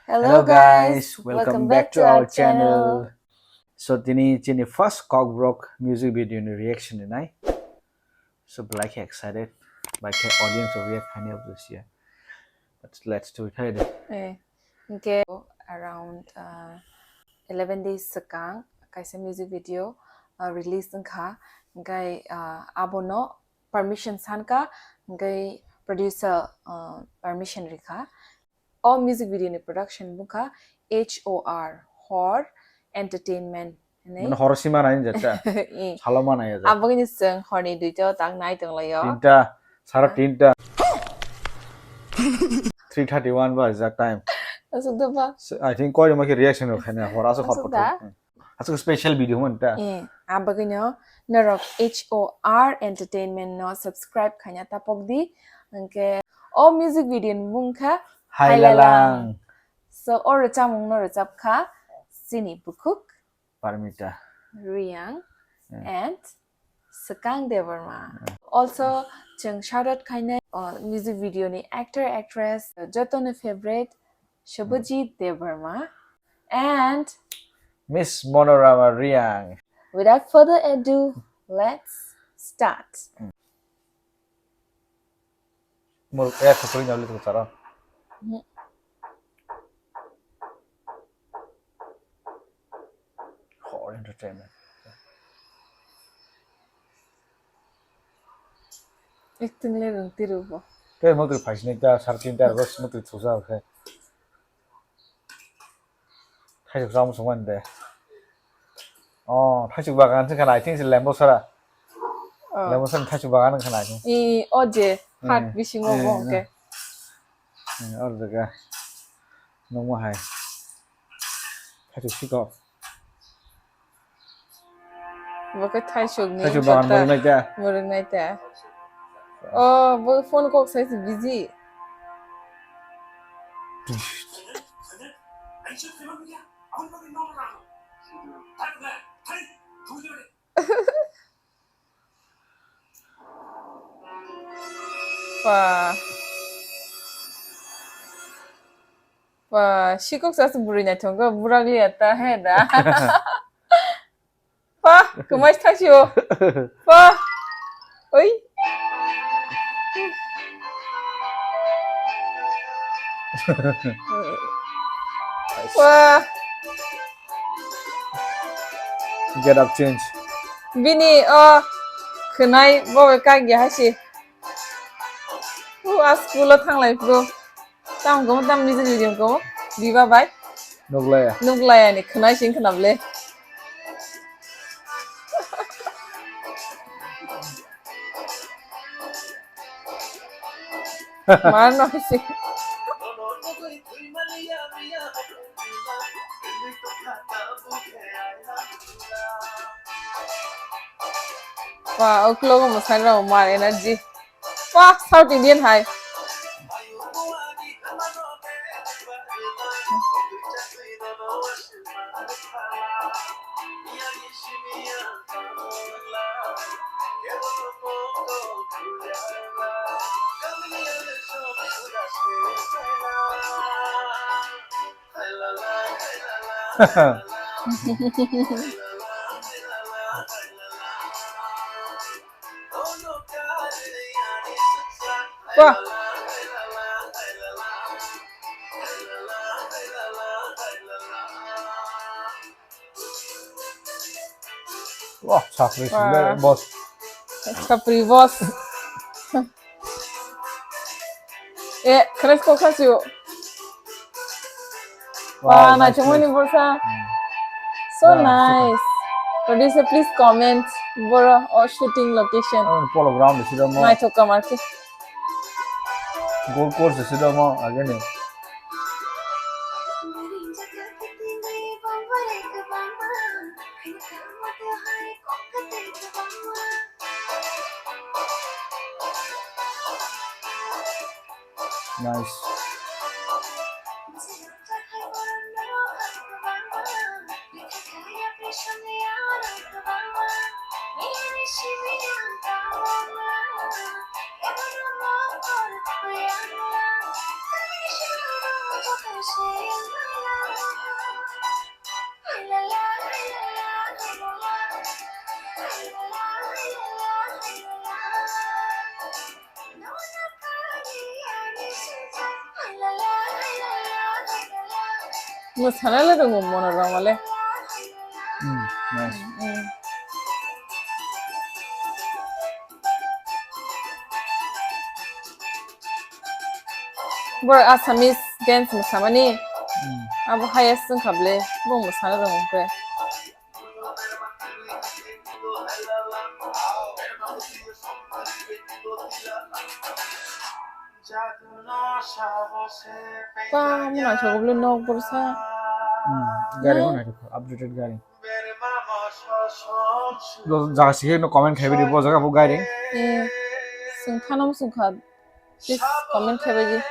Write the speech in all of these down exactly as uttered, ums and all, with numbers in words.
Hello guys, welcome back to our channel. So tini chini first Kokborok music video ni reaction ni nai. So belai khe excited bai khe audience o react khainai abo sia. But let's do it, hai de. Eh, hingke around uh, eleven days swkang kaisa music video uh, release wngkha, hingke uh, abono permission sankha, hingke producer uh, permission rikha. O music video ni production bukha H O R, Hor Entertainment hinwi. Mane hor sima nai jata. Eh. Salo ma nai jata. Abagini chwng horni duita o tang nai tonglaio. Tinta, sara tinta. Three thirty-one ba exact time. Asuk da ba? So, I think koi ma khe reaction rok khaina hor asuk hor. Asuk da? Asuk special video man ta. Eh, abagino norok H O R Entertainment no subscribe khaina tapok di. Hingke o music video ni mung kha Hailalang. Hailalang. So o rwchapmung no rwchap kha chini bukhuk Parmita Riang. Eh. And Swkang Debbarma. Eh. Also, chwng shout out khainai o music video ni actor, actress, joto ni favorite Shubhajit Debbarma and Miss Monorama Riang. Without further ado, let's start. Mur eh sukuri nyali tu charo. Mhm. Hor entertainment. Acting le rwng tiro bo. Tei motri phaisni ta sar tin ta ros motri thusa khe. Thaisuk chamo songmani de. Oh, thaisuk bagan se khana, I think se lembo sara. Oh. Lembo sara thaisuk bagan khana, I think. I, o je, hmm, hat bisingo eh, bo hwnkhe. Eh, or jaga. Nungma hai. Thaisuk sikok. Bo khe thaisukni wngkha ta. Thaisuk bagan murungnai ta. Murungnai ta. Oh, bo phone kok sai se busy. Pa. Pa, sikok sa se bwrwi naithok khe, burak liya ta he da. Pa, kwmai thaisio. Pa. Oi. Pa. Get up change. Bini o khwnai bo kak ya hasi. U a school o thanglai phuru. Tamo kamo tamo music video kamo. Biba bai. Nuklaya. Nuklaya ni khwnai sing khwnam le. Mar no si. Wah, o klogo mwsai rok mar energy. Wah, South Indian hai. Wah. Wah, chapri sile, boss. Chapri boss. Eh, khanas ko khasio. Wow, nice place. Wah, naithokmani borsa. Hmm. So nice. Producer, please comment. Boro o shooting location. Oh, Polo Ground de sida mo. Naithok kamar khe. Golf course de sida mo, ageni. Nice. Mwsana le rwngo Monorama le. Hmm, nice. Hmm. Borok Assamese dance mwsamani. Hmm. Abo highest wngkha ble, bo mwsana rwngo hwnkhe. Ba, mo naithok bole nok borsa. Hmm, gari mo naithok, updated gari. Do jaga sikhe no comment khaibi di, bo jaga bo gari. Eh, sung khanam sung kha. Please comment khaibai di.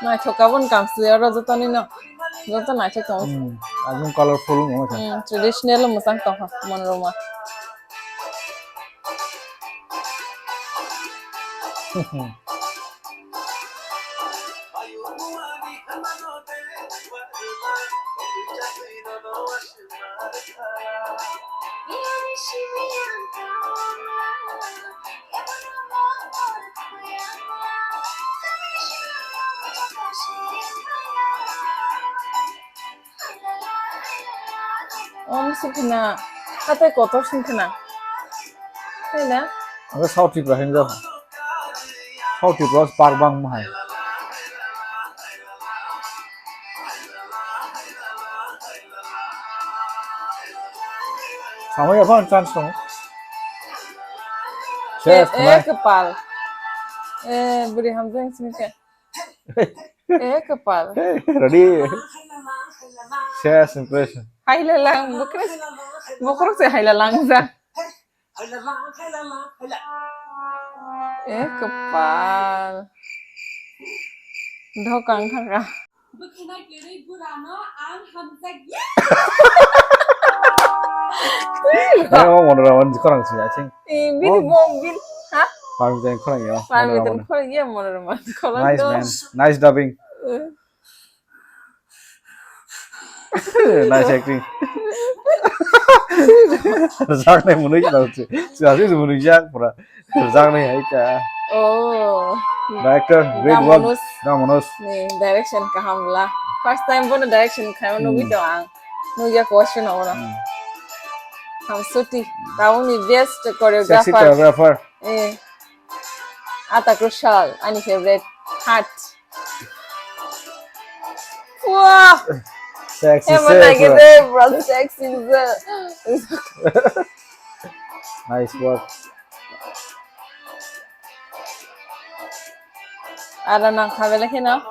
Naithok aboni kamsli oro jotoni no. Joto naithok tongo. Hmm, ekdom colorful wngkha. Hmm, traditional mwchang tongkha Monorama. Om sing khna, hatai kotor sing khna. Hai na? Ang South Tripura hin jao. South Tripura park bang mahai. Samaya phone chance tong. Eh, eh, kepal. Eh, beri hamjeng sini ke. Eh, kepal. Ready? Ses impression. Hai lalang, bukrok, bukrok se hai lalang ja. Eh, kepal. Dokang thangka. Bwkhwna kwrwi burano ang hamjakya. Eh, o Monorama ni khorang se, I think. Eh, bini Oh. Mom, bin, ha? Parmitan khorang ya, Parmitan Monorama ni. Khorang ya, Monorama ni khorang Nice, do. Man. Nice dubbing. Eh. Nice acting. Rwjaknai mwnwi se tong se. Chwla se mwnwi jak pura. Rwjaknai hai ka. Oh. Director, great work. Da Manoj. Da Manoj. Ni direction kaham la. First time bono direction khaima nugwi Hmm. tong ang. Nugya question ono. Hmm. Hamsoti. Tabukni best Sexy choreographer. Choreographer. Eh. Ata Kushal, ani favorite. Heart. Wah. Sexy, Emang sexy. Lagi deh, bro, sexy deh. Nice work. Ada nang khabele kheno.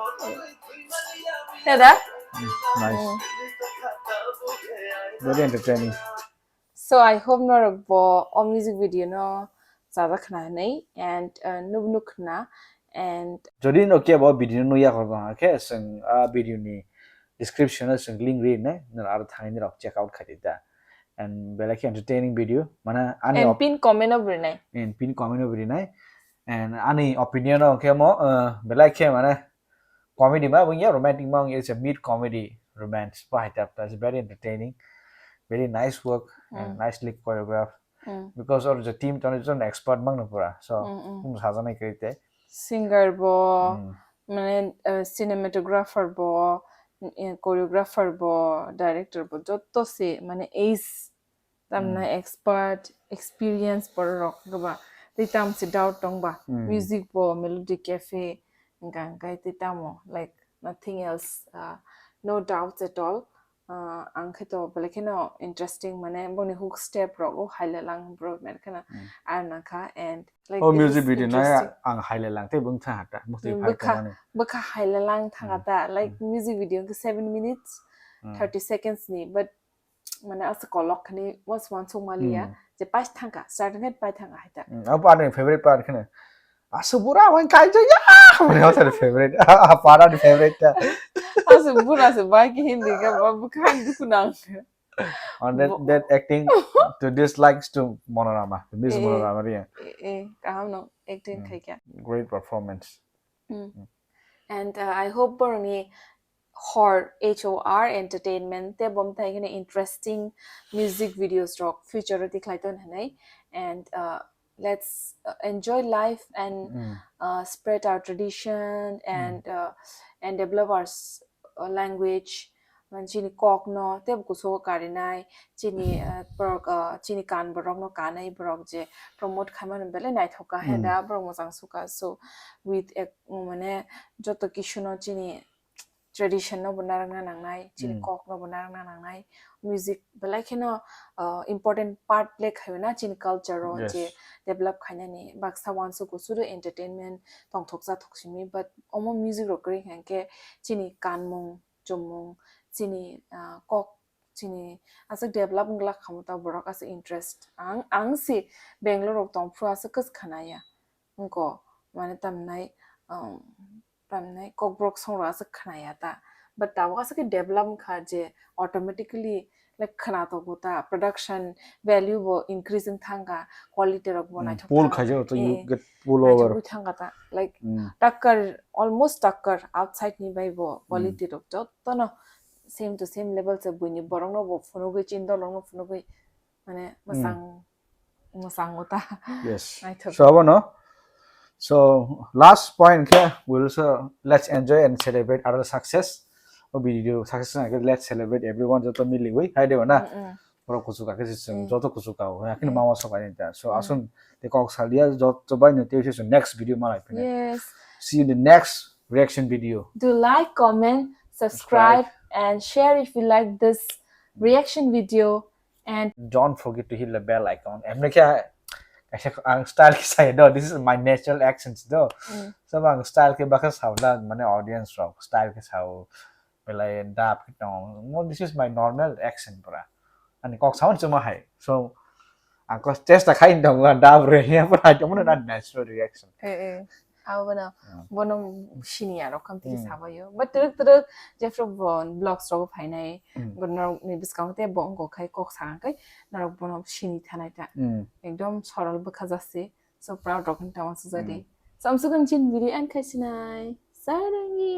Heda? Mm, nice. Mm. Very entertaining. So I hope norok bo o music video no chajak khna hinwi and, uh, nuk nuk khna and Jodi no kebo video no yakho tong khe, chwng a video ni description o chwng link ri nai, nang aro thangwi nirok check out khai di da. And belai khe entertaining video, mane ani And op- pin comment o ri nai. And pin comment o ri nai. And ani opinion o khe mo, uh, belai khe mane comedy ma wngya, romantic ma wngya, it's a mid comedy romance. Bahai tap, that's very entertaining, very nice work, and Mm. nicely choreographed. Mm. Because or the team toni jon expert mang no pura. So, Mm, mm. Kung sajanai kri te. Singer bo, Mm. mane, uh, cinematographer bo, eh, choreographer bo, director bo, joto se, mane ace, tamna Mm. expert, experience borok gaba. Tei tam se doubt tong ba. Mm. Music bo, Melody Cafe, hingka hingka tei tamo, like, nothing else, uh, no doubts at all. Uh, ang khe to belai kheno interesting, mane boni hook step rok o hai le lang bro mer kheno Mm. ar nang kha and like Oh, it music is video nai interesting. Ang hai le lang tei bung tha ta, mukti Mm, phai bwkha, tongmani. Bwkha hai le lang tha Mm. ta, like Mm. music video ke seven minutes, Mm. thirty seconds ni, but mane asa kolok khani was one song maliya, Mm. je pas thangka, starting at pai thangka hai ta. Mm, abo ani favorite part kheno. Aswk bura wng kaijak ya. Mane hotel favorite. Para ni favorite ta. Aswk bura se bai ki hindi ka ba bwkhang duku nang. And that, that acting to dislikes to Monorama, to Miss Monorama, yeah. Eh, eh, kaham no acting khai kya. Great performance. And uh, I hope borokni hor H O R entertainment te bom thai kene interesting music videos rok future o tikhlai ton hanai. And uh, let's uh, enjoy life and uh, spread our tradition and uh, and develop our s- uh, language. Man chini kok no te kuso karinai chini uh, borok uh, chini kan borok no kanai borok je promote khaimani bele naithoka heda borok mojang suka so with a mane joto kisu no chini tradition no bo narwkna nangnai chini kok no bo narwkna nangnai music belai kheno uh, important part play khayo na chini culture o je develop khainani baksa wansu kusuru entertainment tongthok chathok simi but omo music rok kwrwi hwnkhe chini kanmung chumung chini uh, kok chini aswk develop wng glak khamu ta borok aswk interest ang ang si Bangalore rok tongphru aswk kwchwkha naiya wngko mane tamnai um, tamnai kokborok songrok aswk khnaya ta but tabuk aswk khe develop wngkha je automatically like khna tongo ta production value bo increase wng thangkha quality rok bo naithok pull khaijak to you get pull over thangkha ta like takkar almost takkar outside ni bai bo quality rok jotono same to same level se buini borok no bo phunugwi chini dolong no phunugwi mane mwsang mwsang o ta yes naithok so abono so last point khe we'll so let's enjoy and celebrate our success o video success na let's celebrate everyone joto miliwi hai de na borok kuchuk kha khe se chwng joto kuchuk kha o yakhe mama sok ani ta so aswng te kok salia joto bai no te se next video malai phina yes see you in the next reaction video do like comment subscribe and share if you like this reaction video and don't forget to hit the bell icon emne khe kaisa ang style khe sai do this is my natural accents do so ang style khe bakha saula mane audience rok style khe sao belai dab khe tong this is my normal accent pura ani kok sao chuma hai so ang kok chesta khai tong dab re ya pura chuma na natural reaction eh eh abono bono sini aro kam tiki sabayo but truk truk jefro bon vlogs rogo phainai norok ni bwskango te bo wngkok khai kok sakang kai norok bono sini thanai ta ekdom soral bwkha jase so proud rok wng tama sujadi samsukun chin biri an khai sinai sarangi